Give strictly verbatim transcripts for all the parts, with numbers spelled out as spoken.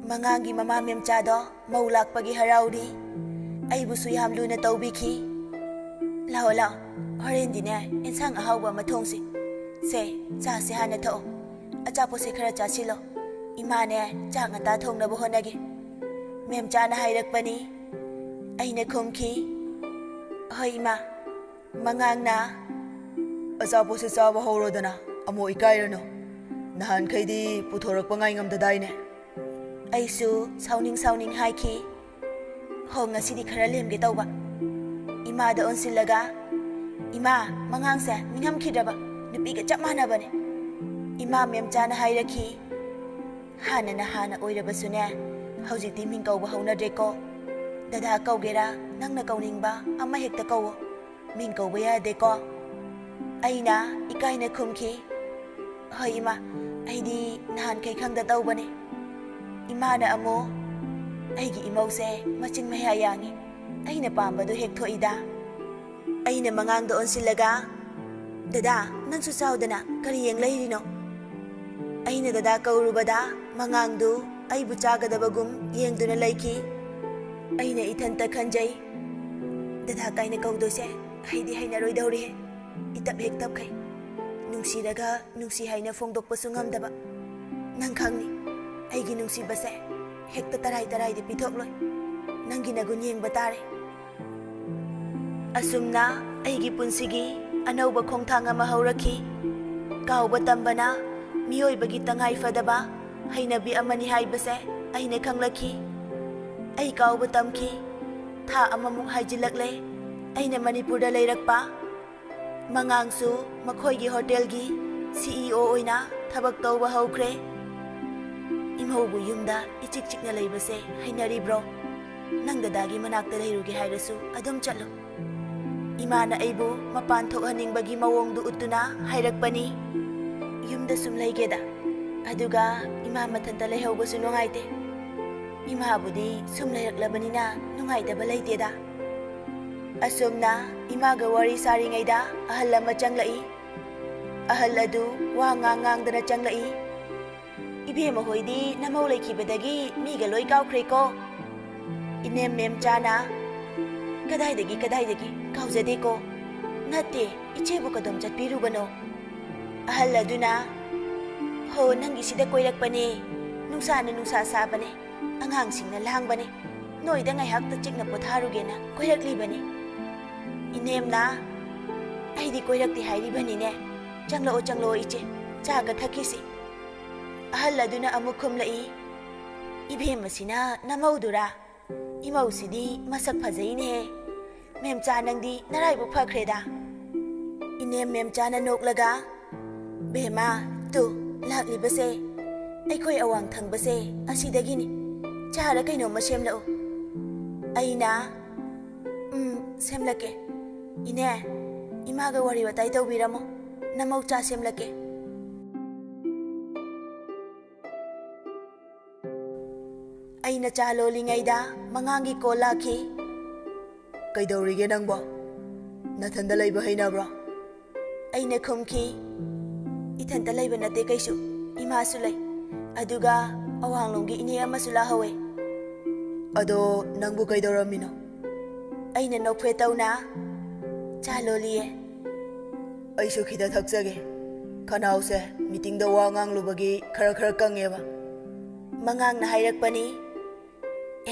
ꯃꯉꯥꯡꯒꯤ ꯃꯃꯥ ꯃꯦꯝꯆꯥꯗꯣ ꯃꯧ ꯂꯥꯛꯄꯒꯤ ꯍꯔꯥꯎꯔꯤ꯫ ꯑꯩꯕꯨꯁꯨ ꯌꯥꯝ ꯂꯨꯅ ꯇꯧꯕꯤꯈꯤ꯫ "ꯂꯥꯛꯑꯣ, ꯂꯥꯛꯑꯣ, ꯍꯣꯔꯦꯟꯗꯤꯅꯦ ꯑꯦꯟꯁꯥꯡ ꯑꯍꯥꯎꯕ ꯑꯃ ꯊꯣꯡꯁꯤ꯫ ꯁꯦ, ꯆꯥꯁꯦ ꯍꯥꯟꯅ ꯊꯛꯑꯣ꯫ ꯑꯆꯥꯄꯣꯠꯁꯦ ꯈꯔ ꯆꯥꯁꯤꯜꯂꯣ꯫ ꯏꯃꯥꯅꯦ ꯆꯥꯛ ꯉꯟꯇꯥ ꯊꯣꯡꯅꯕ ꯍꯣꯠꯅꯒꯦ", ꯃꯦꯝꯆꯥꯅ ꯍꯥꯏꯔꯛꯄꯅꯤ꯫ ꯑꯩꯅ ꯈꯨꯝꯈꯤ, "ꯍꯣꯏ ꯏꯃꯥ"꯫ ꯃꯉꯥꯡꯅ, "ꯑꯆꯥꯄꯣꯠꯁꯦ ꯆꯥꯕ ꯍꯧꯔꯣꯗꯅ, ꯑꯃꯨꯛ ꯏꯀꯥꯏꯔꯅꯨ꯫ ꯅꯍꯥꯟꯈꯩꯗꯤ ꯄꯨꯊꯣꯔꯛꯄ ꯉꯥꯏ ꯉꯝꯗꯗꯥꯏꯅꯦ?" ꯑꯩꯁꯨ ꯁꯥꯎꯅꯤꯡ ꯁꯥꯎꯅꯤꯡ ꯍꯥꯏꯈꯤ, "ꯍꯣ, ꯉꯁꯤꯗꯤ ꯈꯔ ꯂꯦꯝꯒꯦ ꯇꯧꯕ"꯫ ꯏꯃꯥꯗ ꯑꯣꯟꯁꯤꯜꯂꯒ, "ꯏꯃꯥ, ꯃꯉꯥꯡꯁꯦ ꯅꯤꯡꯉꯝꯈꯤꯗ꯭ꯔꯕ ꯅꯨꯄꯤꯒ ꯆꯞ ꯃꯥꯟꯅꯕꯅꯦ"꯫ ꯏꯃꯥ ꯃꯦꯝꯆꯥꯅ ꯍꯥꯏꯔꯛꯈꯤ, "ꯍꯥꯟꯅꯅ ꯍꯥꯟꯅ ꯑꯣꯏꯔꯕꯁꯨꯅꯦ, ꯍꯧꯖꯤꯛꯇꯤ ꯃꯤꯡ ꯀꯧꯕ ꯍꯧꯅꯗ꯭ꯔꯦꯀꯣ꯫ ꯗꯗꯥ ꯀꯧꯒꯦꯔꯥ, ꯅꯪꯅ ꯀꯧꯅꯤꯡꯕ ꯑꯃ ꯍꯦꯛꯇ ꯀꯧꯋꯣ꯫ ꯃꯤꯡ ꯀꯧꯕ ꯌꯥꯗꯦꯀꯣ?" ꯑꯩꯅ ꯏꯀꯥꯏꯅ ꯈꯨꯝꯈꯤ, "ꯍꯣꯏ ꯏꯃꯥ, ꯑꯩꯗꯤ ꯅꯍꯥꯟꯈꯩ ꯈꯪꯗ ꯇꯧꯕꯅꯦ"꯫ ꯏꯃꯥꯅ ꯑꯃꯨꯛ, "ꯑꯩꯒꯤ ꯏꯃꯧꯁꯦ ꯃꯆꯤꯟ ꯃꯌꯥ ꯌꯥꯡꯉꯤ, ꯑꯩꯅ ꯄꯥꯝꯕꯗꯨ ꯍꯦꯛ ꯊꯣꯛꯏꯗ"꯫ ꯑꯩꯅ ꯃꯉꯥꯡꯗ ꯑꯣꯟꯁꯤꯜꯂꯒ, "ꯗꯗꯥ, ꯅꯪꯁꯨ ꯆꯥꯎꯗꯅ ꯀꯔꯤ ꯌꯦꯡ ꯂꯩꯔꯤꯅꯣ?" ꯑꯩꯅ ꯗꯗꯥ ꯀꯧꯔꯨꯕꯗ ꯃꯉꯥꯡꯗꯨ ꯑꯩꯕꯨ ꯆꯥꯒꯗꯕꯒꯨꯝ ꯌꯦꯡꯗꯨꯅ ꯂꯩꯈꯤ꯫ ꯑꯩꯅ ꯏꯊꯟꯇ ꯈꯟꯖꯩ, "ꯗꯗꯥ ꯀꯥꯏꯅ ꯀꯧꯗꯣꯏꯁꯦ ꯑꯩꯗꯤ ꯍꯩꯅꯔꯣꯏꯗꯧꯔꯤꯍꯦ꯫ ꯏꯇꯞ ꯍꯦꯛ ꯇꯞꯈꯩ꯫ ꯅꯨꯡꯁꯤꯔꯒ ꯅꯨꯡꯁꯤ ꯍꯥꯏꯅ ꯐꯣꯡꯗꯣꯛꯄꯁꯨ ꯉꯝꯗꯕ꯫ ꯅꯪ ꯈꯪꯅꯤ, ꯑꯩꯒꯤ ꯅꯨꯡꯁꯤꯕꯁꯦ ꯍꯦꯛꯇ ꯇꯔꯥꯏ ꯇꯔꯥꯏꯗꯤ ꯄꯤꯊꯣꯛꯂꯣꯏ꯫ ꯅꯪꯒꯤ ꯅꯒꯨꯟ ꯌꯦꯡꯕ ꯇꯥꯔꯦ"꯫ ꯑꯁꯨꯝꯅ ꯑꯩꯒꯤ ꯄꯨꯟꯁꯤꯒꯤ ꯑꯅꯧꯕ ꯈꯣꯡꯊꯥꯡ ꯑꯃ ꯍꯧꯔꯛꯈꯤ꯫ ꯀꯥꯎꯕ ꯇꯝꯕꯅ ꯃꯤꯑꯣꯏꯕꯒꯤ ꯇꯉꯥꯏ ꯐꯗꯕ ꯍꯩꯅꯕꯤ ꯑꯃꯅꯤ ꯍꯥꯏꯕꯁꯦ ꯑꯩꯅ ꯈꯪꯂꯛꯈꯤ꯫ ꯑꯩ ꯀꯥꯎꯕ ꯇꯝꯈꯤ꯫ ꯊꯥ ꯑꯃꯃꯨꯛ ꯍꯥꯏꯖꯤꯜꯂꯛꯂꯦ ꯑꯩꯅ ꯃꯅꯤꯄꯨꯔꯗ ꯂꯩꯔꯛꯄ꯫ ꯃꯉꯥꯡꯁꯨ ꯃꯈꯣꯏꯒꯤ ꯍꯣꯇꯦꯜꯒꯤ ꯁꯤ ꯏ ꯑꯣ ꯑꯣꯏꯅ ꯊꯕꯛ ꯇꯧꯕ ꯍꯧꯈ꯭ꯔꯦ꯫ ꯏꯃꯧꯕꯨ ꯌꯨꯝꯗ ꯏꯆꯤꯛ ꯆꯤꯛꯅ ꯂꯩꯕꯁꯦ ꯍꯩꯅꯔꯤꯕ꯭ꯔꯣ? ꯅꯪ ꯗꯗꯥꯒꯤ ꯃꯅꯥꯛꯇ ꯂꯩꯔꯨꯒꯦ ꯍꯥꯏꯔꯁꯨ ꯑꯗꯨꯝ ꯆꯠꯂꯨ꯫ ꯏꯃꯥꯅ ꯑꯩꯕꯨ ꯃꯄꯥꯟ ꯊꯣꯛꯍꯟꯅꯤꯡꯕꯒꯤ ꯃꯑꯣꯡꯗꯨ ꯎꯠꯇꯨꯅ ꯍꯥꯏꯔꯛꯄꯅꯤ, "ꯌꯨꯝꯗ ꯁꯨꯝ ꯂꯩꯒꯦꯗ꯫ ꯑꯗꯨꯒ ꯏꯃꯥ ꯃꯊꯟꯇ ꯂꯩꯍꯧꯕꯁꯨ ꯅꯨꯡꯉꯥꯏꯇꯦ꯫ ꯏꯃꯥꯕꯨꯗꯤ ꯁꯨꯝ ꯂꯩꯔꯛꯂꯕꯅꯤꯅ ꯅꯨꯡꯉꯥꯏꯇꯕ ꯂꯩꯇꯦꯗ"꯫ ꯑꯁꯨꯝꯅ ꯏꯃꯥꯒ ꯋꯥꯔꯤ ꯁꯥꯔꯤꯉꯩꯗ ꯑꯍꯜ ꯑꯃ ꯆꯪꯂꯛꯏ꯫ ꯑꯍꯜ ꯑꯗꯨ ꯋꯥ ꯉꯥꯡ ꯉꯥꯡꯗꯅ ꯆꯪꯂꯛꯏ꯫ ꯏꯕꯦꯝꯃ ꯍꯣꯏꯗꯤ ꯅꯃꯧ ꯂꯩꯈꯤꯕꯗꯒꯤ ꯃꯤꯒ ꯂꯣꯏ ꯀꯥꯎꯈ꯭ꯔꯦꯀꯣ꯫ ꯏꯅꯦꯝ ꯃꯦꯝꯆꯥꯅ, "ꯀꯗꯥꯏꯗꯒꯤ, ꯀꯗꯥꯏꯗꯒꯤ? ꯀꯥꯎꯖꯗꯦꯀꯣ꯫ ꯅꯠꯇꯦ, ꯏꯆꯦꯕꯨ ꯀꯗꯣꯝ ꯆꯠꯄꯤꯔꯨꯕꯅꯣ?" ꯑꯍꯜ ꯑꯗꯨꯅ, "ꯍꯣ, ꯅꯪꯒꯤꯁꯤꯗ ꯀꯣꯏꯔꯛꯄꯅꯦ꯫ ꯅꯨꯡꯁꯥꯅ ꯅꯨꯡꯁꯥ ꯁꯥꯕꯅꯦ, ꯑꯉꯥꯡꯁꯤꯡꯅ ꯂꯥꯡꯕꯅꯦ꯫ ꯅꯣꯏꯗ ꯉꯥꯏꯍꯥꯛꯇ ꯆꯤꯛꯅ ꯄꯣꯊꯥꯔꯨꯒꯦꯅ ꯀꯣꯏꯔꯛꯂꯤꯕꯅꯤ꯫" ꯏꯅꯦꯝꯅ, "ꯑꯩꯗꯤ ꯀꯣꯏꯔꯛꯇꯦ ꯍꯥꯏꯔꯤꯕꯅꯤꯅꯦ꯫ ꯆꯪꯂꯛꯑꯣ, ꯆꯪꯂꯛꯑꯣ ꯏꯆꯦ, ꯆꯥꯒ ꯊꯛꯈꯤꯁꯤ꯫" ꯑꯍꯜ ꯑꯗꯨꯅ ꯑꯃꯨꯛ ꯈꯨꯝꯂꯛꯏ, "ꯏꯕꯦꯝꯃꯁꯤꯅ ꯅꯃꯧꯗꯨꯔꯥ? ꯏꯃꯧꯁꯤꯗꯤ ꯃꯁꯛ ꯐꯖꯩꯅꯦꯍꯦ꯫ ꯃꯦꯝꯆꯥ, ꯅꯪꯗꯤ ꯅꯔꯥꯏꯕꯛ ꯐꯈ꯭ꯔꯦꯗ꯫" ꯏꯅꯦꯝ ꯃꯦꯝꯆꯥꯅ ꯅꯣꯛꯂꯒ, "ꯕꯦꯝꯃ, ꯇꯨ, ꯂꯥꯛꯂꯤꯕꯁꯦ ꯑꯩꯈꯣꯏ ꯑꯋꯥꯡ ꯊꯪꯕꯁꯦ ꯑꯁꯤꯗꯒꯤꯅꯤ꯫ ꯆꯥꯔ ꯀꯩꯅꯣꯝꯃ ꯁꯦꯝꯂꯛꯎ꯫" ꯑꯩꯅ, "ꯎꯝ, ꯁꯦꯝꯂꯛꯀꯦ꯫ ꯏꯅꯦ, ꯏꯃꯥꯒ ꯋꯥꯔꯤ ꯋꯥꯇꯥꯏ ꯇꯧꯕꯤꯔꯝꯃꯣ꯫ ꯅꯃꯧ ꯆꯥ ꯁꯦꯝꯂꯛꯀꯦ꯫" ꯑꯩꯅ ꯆꯥ ꯂꯣꯜꯂꯤꯉꯩꯗ ꯃꯉꯥꯡꯒꯤ ꯀꯣꯜ ꯂꯥꯛꯈꯤ꯫ "ꯀꯩꯗꯧꯔꯤꯒꯦ ꯅꯪꯕꯣ? ꯅꯊꯟꯗ ꯂꯩꯕ ꯍꯩꯅꯕ꯭ꯔꯣ?" ꯑꯩꯅ ꯈꯨꯝꯈꯤ, "ꯏꯊꯟꯇ ꯂꯩꯕ ꯅꯠꯇꯦ ꯀꯩꯁꯨ, ꯏꯃꯥꯁꯨ ꯂꯩ, ꯑꯗꯨꯒ ꯑꯋꯥꯡꯂꯣꯝꯒꯤ ꯏꯅꯦ ꯑꯃꯁꯨ ꯂꯥꯛꯍꯧꯋꯦ꯫" "ꯑꯗꯣ ꯅꯪꯕꯨ ꯀꯩꯗꯧꯔꯝꯃꯤꯅꯣ?" ꯑꯩꯅ ꯅꯣꯛꯐꯦꯠ ꯇꯧꯅ, "ꯆꯥ ꯂꯣꯜꯂꯤꯌꯦ꯫" "ꯑꯩꯁꯨ ꯈꯤꯇ ꯊꯛꯆꯒꯦ꯫ ꯈꯅꯥꯎꯁꯦ ꯃꯤꯇꯤꯡꯗ ꯋꯥ ꯉꯥꯡꯂꯨꯕꯒꯤ ꯈꯔ ꯈꯔ ꯀꯪꯉꯦꯕ꯫" ꯃꯉꯥꯡꯅ ꯍꯥꯏꯔꯛꯄꯅꯤ꯫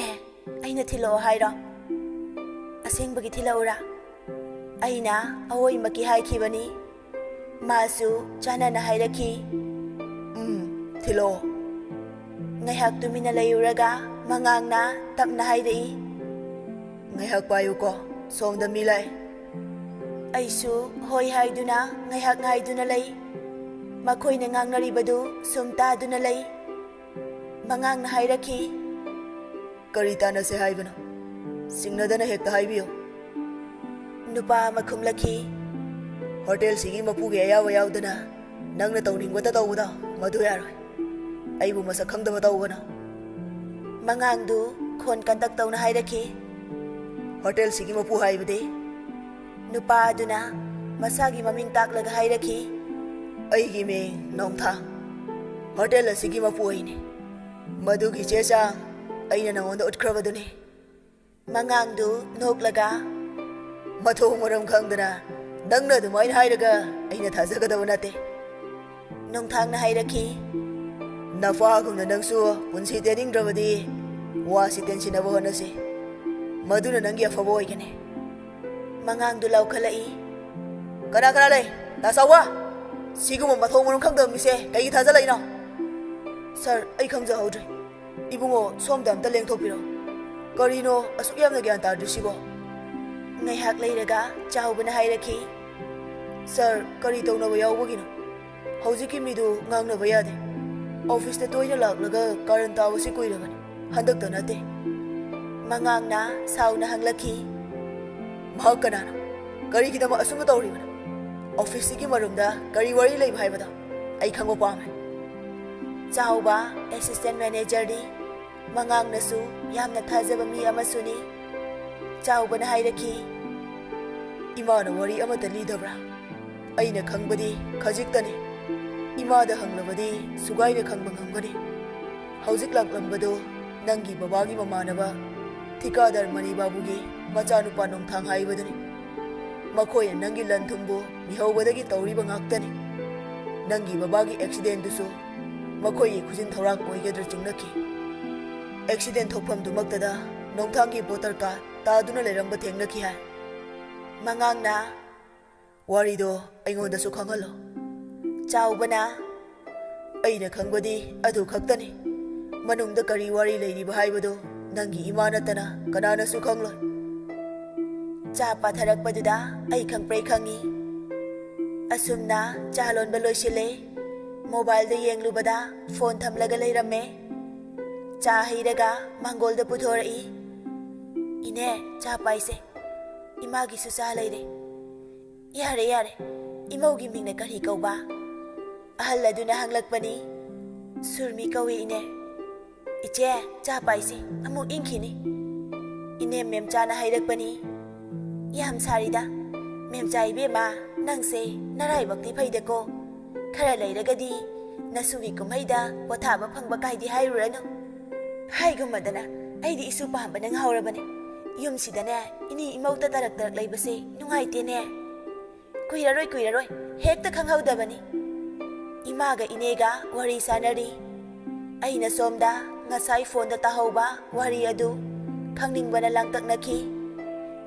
"ꯑꯦ, ꯑꯩꯅ ꯊꯤꯜꯂꯛꯑꯣ ꯍꯥꯏꯔꯣ? ꯑꯁꯦꯡꯕꯒꯤ ꯊꯤꯜꯂꯛꯎꯔꯥ?" ꯑꯩꯅ ꯑꯋꯣꯏꯃꯛꯀꯤ ꯍꯥꯏꯈꯤꯕꯅꯤ꯫ ꯃꯥꯁꯨ ꯆꯥꯟꯅꯅ ꯍꯥꯏꯔꯛꯈꯤ, "ꯎꯝ, ꯊꯤꯜꯂꯛꯑꯣ꯫" ꯉꯥꯏꯍꯥꯛ ꯇꯨꯃꯤꯟꯅ ꯂꯩꯔꯨꯔꯒ ꯃꯉꯥꯡꯅ ꯇꯞꯅ ꯍꯥꯏꯔꯛꯏ, "ꯉꯥꯏꯍꯥꯛ ꯄꯥꯏꯌꯨꯀꯣ, ꯁꯣꯝꯗ ꯃꯤ ꯂꯥꯛꯑꯦ꯫" ꯑꯩꯁꯨ ꯍꯣꯏ ꯍꯥꯏꯗꯨꯅ ꯉꯥꯏꯍꯥꯛ ꯉꯥꯏꯗꯨꯅ ꯂꯩ꯫ ꯃꯈꯣꯏꯅ ꯉꯥꯡꯅꯔꯤꯕꯗꯨ ꯁꯨꯝ ꯇꯥꯗꯨꯅ ꯂꯩ꯫ ꯃꯉꯥꯡꯅ ꯍꯥꯏꯔꯛꯈꯤ, "ꯀꯔꯤ ꯇꯥꯟꯅꯁꯦ ꯍꯥꯏꯕꯅꯣ? ꯆꯤꯡꯅꯗꯅ ꯍꯦꯛꯇ ꯍꯥꯏꯕꯤꯌꯨ꯫" ꯅꯨꯄꯥ ꯑꯃ ꯈꯨꯝꯂꯛꯈꯤ, "ꯍꯣꯇꯦꯜꯁꯤꯒꯤ ꯃꯄꯨꯒꯤ ꯑꯌꯥꯕ ꯌꯥꯎꯗꯅ ꯅꯪꯅ ꯇꯧꯅꯤꯡꯕꯇ ꯇꯧꯕꯗꯣ ꯃꯗꯨ ꯌꯥꯔꯣꯏ꯫ ꯑꯩꯕꯨ ꯃꯁꯛ ꯈꯪꯗꯕ ꯇꯧꯒꯅꯨ꯫" ꯃꯉꯥꯡꯗꯨ ꯈꯣꯟ ꯀꯟꯇꯛ ꯇꯧꯅ ꯍꯥꯏꯔꯛꯈꯤ, "ꯍꯣꯇꯦꯜꯁꯤꯒꯤ ꯃꯄꯨ ꯍꯥꯏꯕꯗꯤ?" ꯅꯨꯄꯥ ꯑꯗꯨꯅ ꯃꯁꯥꯒꯤ ꯃꯃꯤꯡ ꯇꯥꯛꯂꯒ ꯍꯥꯏꯔꯛꯈꯤ, "ꯑꯩꯒꯤ ꯃꯤꯡ ꯅꯣꯡꯊꯥꯡ꯫" ꯍꯣꯇꯦꯜ ꯑꯁꯤꯒꯤ ꯃꯄꯨ ꯑꯩꯅꯤ꯫ ꯃꯗꯨꯒꯤ ꯆꯦ ꯆꯥꯡ ꯑꯩꯅ ꯅꯉꯣꯟꯗ ꯎꯠꯈ꯭ꯔꯕꯗꯨꯅꯤ꯫ ꯃꯉꯥꯡꯗꯨ ꯅꯣꯛꯂꯒ, "ꯃꯊꯣꯡ ꯃꯔꯝ ꯈꯪꯗꯅ ꯅꯪꯅ ꯑꯗꯨꯃꯥꯏꯅ ꯍꯥꯏꯔꯒ ꯑꯩꯅ ꯊꯥꯖꯒꯗꯕ ꯅꯠꯇꯦ꯫" ꯅꯣꯡꯊꯥꯡꯅ ꯍꯥꯏꯔꯛꯈꯤ, "ꯅꯄꯥꯒꯨꯝꯅ ꯅꯪꯁꯨ ꯄꯨꯟꯁꯤ ꯇꯦꯟꯅꯤꯡꯗ꯭ꯔꯕꯗꯤ ꯋꯥꯁꯤ ꯇꯦꯟꯁꯤꯟꯅꯕ ꯍꯣꯠꯅꯁꯤ꯫ ꯃꯗꯨꯅ ꯅꯪꯒꯤ ꯑꯐꯕ ꯑꯣꯏꯒꯅꯤ꯫" ꯃꯉꯥꯡꯗꯨ ꯂꯥꯎꯈꯠꯂꯛꯏ, "ꯀꯅꯥ ꯀꯅꯥ ꯂꯩ? ꯇꯥ ꯆꯥꯎꯕ! ꯁꯤꯒꯨꯝꯕ ꯃꯊꯣꯡ ꯃꯔꯝ ꯈꯪꯗꯕ ꯃꯤꯁꯦ ꯀꯩꯒꯤ ꯊꯥꯖꯜꯂꯛꯏꯅꯣ?" "ꯁꯥꯔ, ꯑꯩ ꯈꯪꯖꯍꯧꯗ꯭ꯔꯦ꯫ ꯏꯕꯨꯡꯉꯣ, ꯁꯣꯝꯗ ꯑꯝꯇ ꯂꯦꯡꯊꯣꯛꯄꯤꯔꯣ꯫ ꯀꯔꯤꯅꯣ ꯑꯁꯨꯛ ꯌꯥꯝꯅ ꯒ꯭ꯌꯥꯟ ꯇꯥꯗ꯭ꯔꯤꯁꯤꯕꯣ?" ꯉꯥꯏꯍꯥꯛ ꯂꯩꯔꯒ ꯆꯥꯎꯕꯅ ꯍꯥꯏꯔꯛꯈꯤ, "ꯁꯥꯔ, ꯀꯔꯤ ꯇꯧꯅꯕ ꯌꯥꯎꯕꯒꯤꯅꯣ? ꯍꯧꯖꯤꯛꯀꯤ ꯃꯤꯗꯨ ꯉꯥꯡꯅꯕ ꯌꯥꯗꯦ꯫ ꯑꯣꯐꯤꯁꯇ ꯇꯣꯏꯅ ꯂꯥꯛꯂꯒ ꯀꯥꯔꯟ ꯇꯥꯕꯁꯤ ꯀꯨꯏꯔꯕꯅꯤ, ꯍꯟꯗꯛꯇ ꯅꯠꯇꯦ꯫" ꯃꯉꯥꯡꯅ ꯁꯥꯎꯅ ꯍꯪꯂꯛꯈꯤ, "ꯃꯍꯥꯛ ꯀꯅꯥꯅꯣ? ꯀꯔꯤꯒꯤꯗꯃꯛ ꯑꯁꯨꯝꯅ ꯇꯧꯔꯤꯕꯅꯣ? ꯑꯣꯐꯤꯁꯁꯤꯒꯤ ꯃꯔꯨꯝꯗ ꯀꯔꯤ ꯋꯥꯔꯤ ꯂꯩꯕ ꯍꯥꯏꯕꯗꯣ ꯑꯩ ꯈꯪꯕ ꯄꯥꯝꯃꯦ꯫" ꯆꯥꯎꯕ ꯑꯦꯁꯤꯁꯇꯦꯟ ꯃꯦꯅꯦꯖꯔꯅꯤ꯫ ꯃꯉꯥꯡꯅꯁꯨ ꯌꯥꯝꯅ ꯊꯥꯖꯕ ꯃꯤ ꯑꯃꯁꯨꯅꯤ꯫ ꯆꯥꯎꯕꯅ ꯍꯥꯏꯔꯛꯈꯤ, "ꯏꯃꯥꯅ ꯋꯥꯔꯤ ꯑꯃꯠꯇ ꯂꯤꯗꯕ꯭ꯔꯥ? ꯑꯩꯅ ꯈꯪꯕꯗꯤ ꯈꯖꯤꯛꯇꯅꯤ꯫ ꯏꯃꯥꯗ ꯍꯪꯂꯕꯗꯤ ꯁꯨꯒꯥꯏꯅ ꯈꯪꯕ ꯉꯝꯒꯅꯤ꯫ ꯍꯧꯖꯤꯛ ꯂꯥꯛꯂꯝꯕꯗꯨ ꯅꯪꯒꯤ ꯕꯕꯥꯒꯤ ꯃꯃꯥꯟꯅꯕ ꯊꯤꯀꯥꯗꯔ ꯃꯅꯤ ꯕꯥꯕꯨꯒꯤ ꯃꯆꯥꯅꯨꯄꯥ ꯅꯣꯡꯊꯥꯡ ꯍꯥꯏꯕꯗꯨꯅꯤ꯫ ꯃꯈꯣꯏꯅ ꯅꯪꯒꯤ ꯂꯟ ꯊꯨꯝꯕꯨ ꯃꯤꯍꯧꯕꯗꯒꯤ ꯇꯧꯔꯤꯕ ꯉꯥꯛꯇꯅꯤ꯫ ꯅꯪꯒꯤ ꯕꯕꯥꯒꯤ ꯑꯦꯛꯁꯤꯗꯦꯟꯗꯨꯁꯨ ꯃꯈꯣꯏꯒꯤ ꯈꯨꯖꯤꯟ ꯊꯧꯔꯥꯡ ꯑꯣꯏꯒꯗ꯭ꯔꯥ ꯆꯤꯡꯅꯈꯤ꯫ ꯑꯦꯛꯁꯤꯗꯦꯟ ꯊꯣꯛꯐꯝꯗꯨꯃꯛꯇꯗ ꯅꯣꯡꯊꯥꯡꯒꯤ ꯚꯣꯇꯔ ꯀꯥꯔꯗ ꯇꯥꯗꯨꯅ ꯂꯩꯔꯝꯕ ꯊꯦꯡꯅꯈꯤ" ꯍꯥꯏ꯫ ꯃꯉꯥꯡꯅ, "ꯋꯥꯔꯤꯗꯣ ꯑꯩꯉꯣꯟꯗꯁꯨ ꯈꯪꯍꯜꯂꯣ꯫" ꯆꯥꯎꯕꯅ, "ꯑꯩꯅ ꯈꯪꯕꯗꯤ ꯑꯗꯨ ꯈꯛꯇꯅꯤ꯫ ꯃꯅꯨꯡꯗ ꯀꯔꯤ ꯋꯥꯔꯤ ꯂꯩꯔꯤꯕ ꯍꯥꯏꯕꯗꯨ ꯅꯪꯒꯤ ꯏꯃꯥ ꯅꯠꯇꯅ ꯀꯅꯥꯅꯁꯨ ꯈꯪꯂꯣꯏ꯫" ꯆꯥ ꯄꯥꯊꯔꯛꯄꯗꯨꯗ ꯑꯩ ꯈꯪꯄ꯭ꯔꯩ ꯈꯪꯉꯤ꯫ ꯑꯁꯨꯝꯅ ꯆꯥ ꯂꯣꯟꯕ ꯂꯣꯏꯁꯤꯜꯂꯦ꯫ ꯃꯣꯕꯥꯏꯜꯗ ꯌꯦꯡꯂꯨꯕꯗ ꯐꯣꯟ ꯊꯝꯂꯒ ꯂꯩꯔꯝꯃꯦ꯫ ꯆꯥ ꯍꯩꯔꯒ ꯃꯥꯡꯒꯣꯜꯗ ꯄꯨꯊꯣꯔꯛꯏ꯫ "ꯏꯅꯦ, ꯆꯥ ꯄꯥꯏꯁꯦ꯫ ꯏꯃꯥꯒꯤꯁꯨ ꯆꯥ ꯂꯩꯔꯦ꯫" "ꯌꯥꯔꯦ, ꯌꯥꯔꯦ꯫ ꯏꯃꯧꯒꯤ ꯃꯤꯡꯅ ꯀꯔꯤ ꯀꯧꯕ?" ꯑꯍꯜ ꯑꯗꯨꯅ ꯍꯪꯂꯛꯄꯅꯤ꯫ "ꯁꯨꯔꯃꯤ ꯀꯧꯏ, ꯏꯅꯦ꯫" "ꯏꯆꯦ, ꯆꯥ ꯄꯥꯏꯁꯤ, ꯑꯃꯨꯛ ꯏꯪꯈꯤꯅꯤ꯫" ꯏꯅꯦ ꯃꯦꯝꯆꯥꯅ ꯍꯥꯏꯔꯛꯄꯅꯤ꯫ "ꯌꯥꯝ ꯁꯥꯔꯤꯗ꯫ ꯃꯦꯝꯆꯥ ꯏꯕꯦꯝꯃ, ꯅꯪꯁꯦ ꯅꯔꯥꯏꯕꯛꯇꯤ ꯐꯩꯗꯀꯣ꯫ ꯈꯔ ꯂꯩꯔꯒꯗꯤ ꯅꯁꯨꯒꯤ ꯀꯨꯝꯍꯩꯗ ꯄꯣꯊꯥꯕ ꯐꯪꯕ ꯀꯥꯏꯗꯤ ꯍꯥꯏꯔꯨꯔꯅꯨ꯫ ꯍꯥꯏꯒꯨꯝꯃꯗꯅ, ꯑꯩꯗꯤ ꯏꯁꯨ ꯄꯥꯝꯕꯅ ꯉꯥꯎꯔꯕꯅꯦ꯫ ꯌꯨꯝꯁꯤꯗꯅꯦ, ꯏꯅꯤ ꯏꯃꯧꯇ ꯇꯔꯛ ꯇꯔꯛ ꯂꯩꯕꯁꯦ ꯅꯨꯡꯉꯥꯏꯇꯦꯅꯦ꯫ ꯀꯨꯏꯔꯔꯣꯏ, ꯀꯨꯏꯔꯔꯣꯏ, ꯍꯦꯛꯇ ꯈꯪꯍꯧꯗꯕꯅꯤ꯫ ꯏꯃꯥꯒ ꯏꯅꯦꯒ ꯋꯥꯔꯤ ꯁꯥꯟꯅꯔꯤ꯫ ꯑꯩꯅ ꯁꯣꯝꯗ ꯉꯁꯥꯏ ꯐꯣꯟꯗ ꯇꯥꯍꯧꯕ ꯋꯥꯔꯤ ꯑꯗꯨ ꯈꯪꯅꯤꯡꯕꯅ ꯂꯥꯡꯇꯛꯅꯈꯤ꯫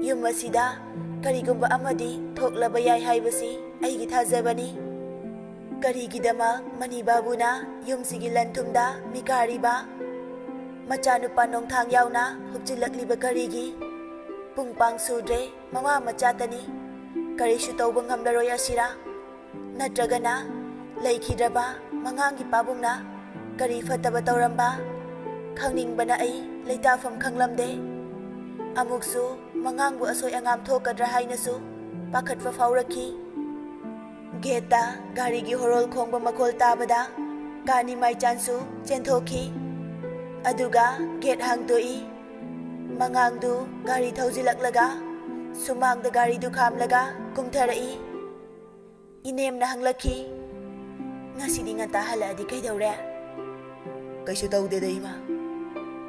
ꯌꯨꯝ ꯑꯁꯤꯗ ꯀꯔꯤꯒꯨꯝꯕ ꯑꯃꯗꯤ ꯊꯣꯛꯂꯕ ꯌꯥꯏ ꯍꯥꯏꯕꯁꯤ ꯑꯩꯒꯤ ꯊꯥꯖꯕꯅꯤ꯫ ꯀꯔꯤꯒꯤꯗꯃꯛ ꯃꯅꯤ ꯕꯥꯕꯨꯅ ꯌꯨꯝꯁꯤꯒꯤ ꯂꯟ ꯊꯨꯝꯗ ꯃꯤꯀꯥꯔꯤꯕ? ꯃꯆꯥꯅꯨꯄꯥ ꯅꯣꯡꯊꯥꯡ ꯌꯥꯎꯅ ꯍꯨꯞꯆꯤꯜꯂꯛꯂꯤꯕ ꯀꯔꯤꯒꯤ? ꯄꯨꯡ ꯄꯥꯡ ꯁꯨꯗ꯭ꯔꯦ, ꯃꯃꯥ ꯃꯆꯥꯇꯅꯤ꯫ ꯀꯔꯤꯁꯨ ꯇꯧꯕ ꯉꯝꯂꯔꯣꯏ ꯑꯁꯤꯔꯥ? ꯅꯠꯇ꯭ꯔꯒꯅ ꯂꯩꯈꯤꯗ꯭ꯔꯕ ꯃꯉꯥꯡꯒꯤ ꯄꯥꯕꯨꯡꯅ ꯀꯔꯤ ꯐꯠꯇꯕ ꯇꯧꯔꯝꯕ? ꯈꯪꯅꯤꯡꯕꯅ ꯑꯩ ꯂꯩꯇꯥꯐꯝ ꯈꯪꯂꯝꯗꯦ꯫ ꯑꯃꯨꯛꯁꯨ ꯃꯉꯥꯡꯕꯨ ꯑꯁꯣꯏ ꯑꯉꯥꯝ ꯊꯣꯛꯀꯗ꯭ꯔꯥ ꯍꯥꯏꯅꯁꯨ ꯄꯥꯈꯠꯄ ꯐꯥꯎꯔꯛꯈꯤ꯫ ꯒꯦꯠꯇ ꯒꯥꯔꯤꯒꯤ ꯍꯣꯔꯣꯜ ꯈꯣꯡꯕ ꯃꯈꯣꯜ ꯇꯥꯕꯗ ꯀꯥꯅꯤ ꯃꯥꯏꯆꯥꯟꯁꯨ ꯆꯦꯟꯊꯣꯛꯈꯤ꯫ ꯑꯗꯨꯒ ꯒꯦꯠ ꯍꯥꯡꯗꯣꯛꯏ꯫ ꯃꯉꯥꯡꯗꯨ ꯒꯥꯔꯤ ꯊꯧꯖꯤꯜꯂꯛꯂꯒ ꯁꯨꯃꯥꯡꯗ ꯒꯥꯔꯤꯗꯨ ꯈꯥꯝꯂꯒ ꯀꯨꯝꯊꯔꯛꯏ꯫ ꯏꯅꯦꯝꯅ ꯍꯪꯂꯛꯈꯤ, "ꯉꯁꯤꯗꯤ ꯉꯟꯇꯥ ꯍꯜꯂꯛꯑꯗꯤ ꯀꯩꯗꯧꯔꯦ?" "ꯀꯩꯁꯨ ꯇꯧꯗꯦꯗ, ꯏꯃꯥ꯫"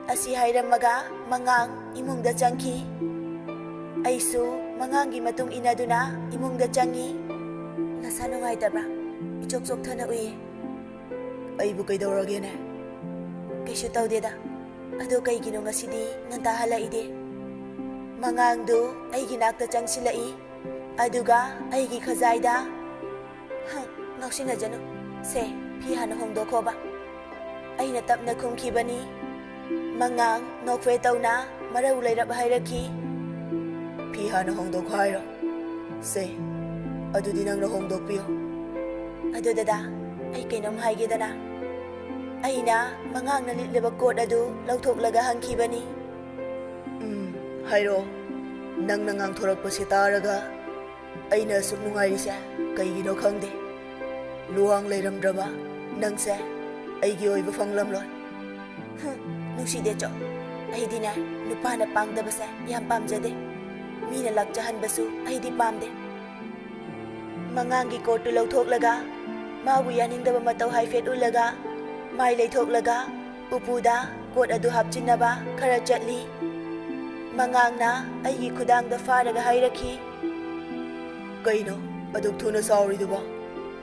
ꯑꯁꯤ ꯍꯥꯏꯔꯝꯃꯒ ꯃꯉꯥꯡ ꯏꯃꯨꯡꯗ ꯆꯪꯈꯤ꯫ ꯑꯩꯁꯨ ꯃꯉꯥꯡꯒꯤ ꯃꯇꯨꯡ ꯏꯟꯅꯗꯨꯅ ꯏꯃꯨꯡꯗ ꯆꯪꯉꯤ꯫ "ꯅꯁꯥ ꯅꯨꯡꯉꯥꯏꯇꯕ꯭ꯔꯥ? ꯏꯆꯣꯛ ꯆꯣꯛꯊꯅ ꯎꯏꯌꯦ꯫" "ꯑꯩꯕꯨ ꯀꯩꯗꯧꯔꯒꯦꯅꯦ?" "ꯀꯩꯁꯨ ꯇꯧꯗꯦꯗ꯫ ꯑꯗꯣ ꯀꯩꯒꯤꯅꯣ ꯉꯁꯤꯗꯤ ꯉꯟꯇꯥ ꯍꯜꯂꯛꯏꯗꯤ?" ꯃꯉꯥꯡꯗꯨ ꯑꯩꯒꯤ ꯅꯥꯛꯇ ꯆꯪꯁꯤꯜꯂꯛꯏ꯫ ꯑꯗꯨꯒ ꯑꯩꯒꯤ ꯈꯖꯥꯏꯗ, "ꯍ, ꯉꯥꯎꯁꯤꯟꯅꯖꯅꯨ꯫ ꯁꯦ, ꯐꯤ ꯍꯥꯟꯅ ꯍꯣꯡꯗꯣꯛꯈꯣꯕ꯫" ꯑꯩꯅ ꯇꯞꯅ ꯈꯨꯝꯈꯤꯕꯅꯤ꯫ ꯃꯉꯥꯡ ꯅꯣꯛꯐꯦ ꯇꯧꯅ ꯃꯔꯧ ꯂꯩꯔꯞ ꯍꯥꯏꯔꯛꯈꯤ, "ꯐꯤ ꯍꯥꯟꯅ ꯍꯣꯡꯗꯣꯛꯈꯣ ꯍꯥꯏꯔꯣ? ꯁꯦ, ꯑꯗꯨꯗꯤ ꯅꯪꯅ ꯍꯣꯡꯗꯣꯛꯄꯤꯌꯣ꯫" "ꯑꯗꯨ ꯗꯗꯥ, ꯑꯩ ꯀꯩꯅꯣꯝ ꯍꯥꯏꯒꯦꯗꯅ꯫" ꯑꯩꯅ ꯃꯉꯥꯡꯅ ꯂꯤꯠꯂꯤꯕ ꯀꯣꯠ ꯑꯗꯨ ꯂꯧꯊꯣꯛꯂꯒ ꯍꯪꯈꯤꯕꯅꯤ꯫ "ꯎꯝ, ꯍꯥꯏꯔꯛꯑꯣ꯫ ꯅꯪꯅ ꯉꯥꯡꯊꯣꯔꯛꯄꯁꯤ ꯇꯥꯔꯒ ꯑꯩꯅ ꯑꯁꯨꯛ ꯅꯨꯡꯉꯥꯏꯔꯤꯁꯦ ꯀꯩꯒꯤꯅꯣ ꯈꯪꯗꯦ꯫ ꯂꯨꯋꯥꯡ ꯂꯩꯔꯝꯗ꯭ꯔꯕ ꯅꯪꯁꯦ ꯑꯩꯒꯤ ꯑꯣꯏꯕ ꯐꯪꯂꯝꯂꯣꯏ꯫" "ꯍꯨꯝ, ꯅꯨꯡꯁꯤꯗꯦꯆꯣ꯫ ꯑꯩꯗꯤꯅꯦ, ꯅꯨꯄꯥꯅ ꯄꯥꯡꯗꯕꯁꯦ ꯌꯥꯝ ꯄꯥꯝꯖꯗꯦ꯫ ꯃꯤꯅ ꯂꯥꯛꯆꯍꯟꯕꯁꯨ ꯑꯩꯗꯤ ꯄꯥꯝꯗꯦ꯫" ꯃꯉꯥꯡꯒꯤ ꯀꯣꯠꯇꯨ ꯂꯧꯊꯣꯛꯂꯒ, ꯃꯥꯕꯨ ꯌꯥꯅꯤꯡꯗꯕ ꯃꯇꯧ ꯍꯥꯏꯐꯦꯠ ꯎꯠꯂꯒ, ꯃꯥꯏ ꯂꯩꯊꯣꯛꯂꯒ, ꯎꯄꯨꯗ ꯀꯣꯠ ꯑꯗꯨ ꯍꯥꯞꯆꯤꯟꯅꯕ ꯈꯔ ꯆꯠꯂꯤ꯫ ꯃꯉꯥꯡꯅ ꯑꯩꯒꯤ ꯈꯨꯗꯥꯡꯗ ꯐꯥꯔꯒ ꯍꯥꯏꯔꯛꯈꯤ, "ꯀꯩꯅꯣ ꯑꯗꯨꯛ ꯊꯨꯅ ꯁꯥꯎꯔꯤꯗꯨꯕꯣ?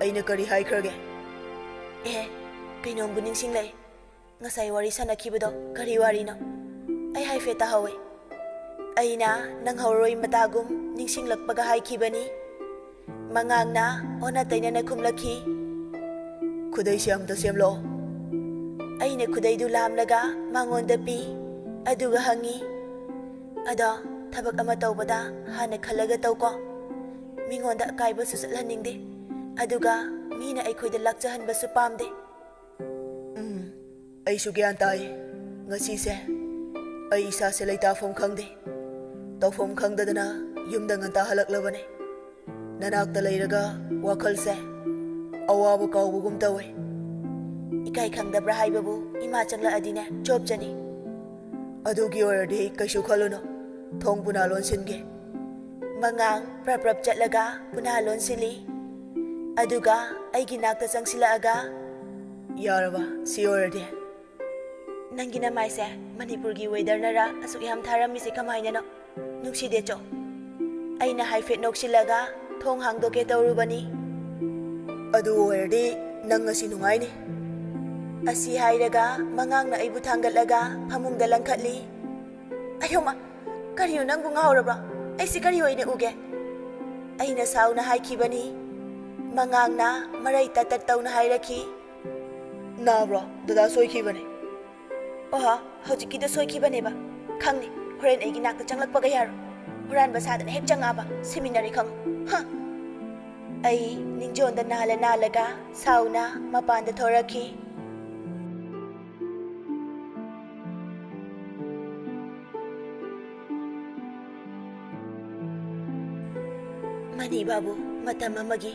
ꯑꯩꯅ ꯀꯔꯤ ꯍꯥꯏꯈ꯭ꯔꯒꯦ?" "ꯑꯦ, ꯀꯩꯅꯣꯝꯕꯨ ꯅꯤꯡꯁꯤꯡꯂꯛꯑꯦ꯫ ꯉꯁꯥꯏ ꯋꯥꯔꯤ ꯁꯥꯟꯅꯈꯤꯕꯗꯣ ꯀꯔꯤ ꯋꯥꯔꯤꯅꯣ? ꯑꯩ ꯍꯥꯏꯐꯦꯠ ꯇꯥꯍꯧꯋꯦ꯫ ꯑꯩꯅ ꯅꯪꯍꯧꯔꯣꯏ ꯃꯇꯥꯒꯨꯝ ꯅꯤꯡꯁꯤꯡꯂꯛꯄꯒ ꯍꯥꯏꯈꯤꯕꯅꯤ꯫" ꯃꯉꯥꯡꯅ ꯑꯣꯟꯅ ꯇꯩꯅꯅ ꯈꯨꯝꯂꯛꯈꯤ, "ꯈꯨꯗꯩꯁꯦ ꯑꯝꯇ ꯁꯦꯝꯂꯛꯑꯣ꯫" ꯑꯩꯅ ꯈꯨꯗꯩꯗꯨ ꯂꯥꯝꯂꯒ ꯃꯉꯣꯟꯗ ꯄꯤ, ꯑꯗꯨꯒ ꯍꯪꯉꯤ, "ꯑꯗꯣ, ꯊꯕꯛ ꯑꯃ ꯇꯧꯕꯗ ꯍꯥꯟꯅ ꯈꯜꯂꯒ ꯇꯧꯀꯣ꯫ ꯃꯤꯉꯣꯟꯗ ꯑꯀꯥꯏꯕꯁꯨ ꯆꯠꯍꯟꯅꯤꯡꯗꯦ, ꯑꯗꯨꯒ ꯃꯤꯅ ꯑꯩꯈꯣꯏꯗ ꯂꯥꯛꯆꯍꯟꯕꯁꯨ ꯄꯥꯝꯗꯦ꯫" ꯎꯝ, ꯑꯩꯁꯨ ꯒ꯭ꯌꯥꯟ ꯇꯥꯏ꯫ ꯉꯁꯤꯁꯦ ꯑꯩ ꯏꯁꯥꯁꯦ ꯂꯩꯇꯥꯐꯝ ꯈꯪꯗꯦ꯫ ꯇꯧꯐꯝ ꯈꯪꯗꯗꯅ ꯌꯨꯝꯗ ꯉꯟꯇꯥ ꯍꯜꯂꯛꯂꯕꯅꯦ꯫ ꯅꯅꯥꯛꯇ ꯂꯩꯔꯒ ꯋꯥꯈꯜꯁꯦ ꯑꯋꯥꯕ ꯀꯥꯎꯕꯒꯨꯝ ꯇꯧꯋꯦ꯫ ꯏꯀꯥꯏ ꯈꯪꯗꯕ꯭ꯔꯥ ꯍꯥꯏꯕꯕꯨ, ꯏꯃꯥ ꯆꯪꯂꯛꯑꯗꯤꯅꯦ ꯆꯣꯞꯆꯅꯤ꯫ ꯑꯗꯨꯒꯤ ꯑꯣꯏꯔꯗꯤ ꯀꯩꯁꯨ ꯈꯜꯂꯨꯅꯨ, ꯊꯣꯡ ꯄꯨꯅꯥ ꯂꯣꯟꯁꯤꯟꯒꯦ꯫ ꯃꯉꯥꯡ ꯄ꯭ꯔꯞ ꯄ꯭ꯔꯞ ꯆꯠꯂꯒ ꯄꯨꯅꯥ ꯂꯣꯟꯁꯤꯜꯂꯤ꯫ ꯑꯗꯨꯒ ꯑꯩꯒꯤ ꯅꯥꯛꯇ ꯆꯪꯁꯤꯜꯂꯛꯑꯒ, "ꯌꯥꯔꯕ ꯁꯤ ꯑꯣꯏꯔꯗꯤ?" "ꯅꯪꯒꯤ ꯅꯃꯥꯏꯁꯦ ꯃꯅꯤꯄꯨꯔꯒꯤ ꯋꯦꯗꯔꯅꯔ ꯑꯁꯨꯛ ꯌꯥꯝ ꯊꯥꯔꯝꯃꯤꯁꯦ ꯀꯃꯥꯏꯅꯅꯣ? ꯅꯨꯡꯁꯤꯗꯦ ꯆꯣ꯫" ꯑꯩꯅ ꯍꯥꯏꯐꯦꯠ ꯅꯣꯛꯁꯤꯜꯂꯒ ꯊꯣꯡ ꯍꯥꯡꯗꯣꯛꯀꯦ ꯇꯧꯔꯨꯕꯅꯤ꯫ "ꯑꯗꯨ ꯑꯣꯏꯔꯗꯤ ꯅꯪ ꯉꯁꯤ ꯅꯨꯡꯉꯥꯏꯅꯤ꯫" ꯑꯁꯤ ꯍꯥꯏꯔꯒ ꯃꯉꯥꯡꯅ ꯑꯩꯕꯨ ꯊꯥꯡꯒꯠꯂꯒ ꯐꯃꯨꯡꯗ ꯂꯪꯈꯠꯂꯤ꯫ "ꯑꯌꯣꯃ, ꯀꯔꯤꯅꯣ, ꯅꯪꯕꯨ ꯉꯥꯎꯔꯕ꯭ꯔꯣ? ꯑꯩꯁꯤ ꯀꯔꯤ ꯑꯣꯏꯅ ꯎꯒꯦ?" ꯑꯩꯅ ꯁꯥꯎꯅ ꯍꯥꯏꯈꯤꯕꯅꯤ꯫ ꯃꯉꯥꯡꯅ ꯃꯔꯩ ꯇꯠ ꯇꯠ ꯇꯧꯅ ꯍꯥꯏꯔꯛꯈꯤ, "ꯅꯥꯕ꯭ꯔꯣ? ꯗꯗꯥ ꯁꯣꯏꯈꯤꯕꯅꯦ꯫" "ꯑꯣꯍꯣ, ꯍꯧꯖꯤꯛꯀꯤꯗꯣ ꯁꯣꯏꯈꯤꯕꯅꯦꯕ꯫ ꯈꯪꯅꯤ, ꯍꯣꯔꯦꯟ ꯑꯩꯒꯤ ꯅꯥꯛꯇ ꯆꯪꯂꯛꯄꯒ ꯌꯥꯔꯣꯏ꯫ ꯍꯨꯔꯥꯟꯕ ꯁꯥꯗꯅ ꯍꯦꯛ ꯆꯪꯉꯛꯑꯕ ꯁꯤꯃꯤꯟꯅꯔꯦ ꯈꯪꯉꯨ꯫ ꯍ!" ꯑꯩ ꯅꯤꯡꯖꯣꯟꯗ ꯅꯥꯜꯂ ꯅꯥꯜꯂꯒ ꯁꯥꯎꯅ ꯃꯄꯥꯟꯗ ꯊꯣꯔꯛꯈꯤ꯫ ꯃꯅꯤ ꯕꯥꯕꯨ, ꯃꯇꯝ ꯑꯃꯒꯤ